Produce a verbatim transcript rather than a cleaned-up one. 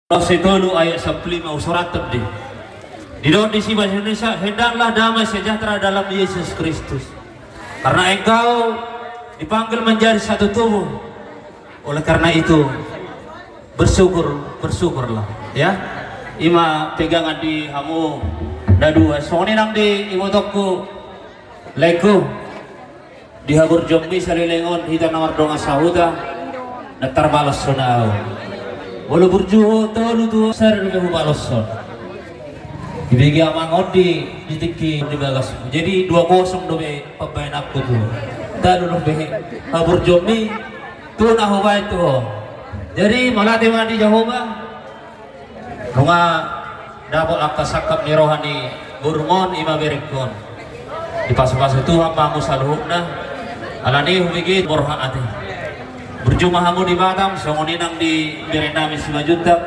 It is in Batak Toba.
Kolose tolu ayat sampulu lima, husuratton di. Didok disi bahasa Indonesia, hendaklah damai sejahtera dalam Yesus Kristus. Karena engkau dipanggil menjadi satu tubuh. Oleh karena itu, bersyukur, bersyukurlah, ya. Ima pegangan di hamu na dua. Songon i nang di ibotongku, laengku. Di haburjuonmi saleleng on, hita na mardongan sahuta, na tarbalos ho na ahu. Molo burju ho tolu tu sada dope hubaloshon. Dibege amang on di, di tingki di bagas. Jadi dua kosong dope pambahenanku tu. Tolu dope haburjuonmi, tu na hubahen tu ho. Jadi mauliate ma di Jahowa. Nunga dapot angka sangkap ni roha ni borungkon, ima berengkon. Dipasupasu Tuhan ma hamu saluhutna. Alani hubege borhat ate. Burju ma hamu di Batam, songon i nang di berenami Simanjuntak.